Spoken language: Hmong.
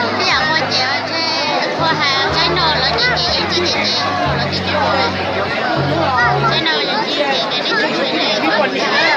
Ib yam qhua ces qhua hais tsaib no lov ces ces yeej tsis ces ces lov ces ces tsaib no yeej tsis ces ces nej tsis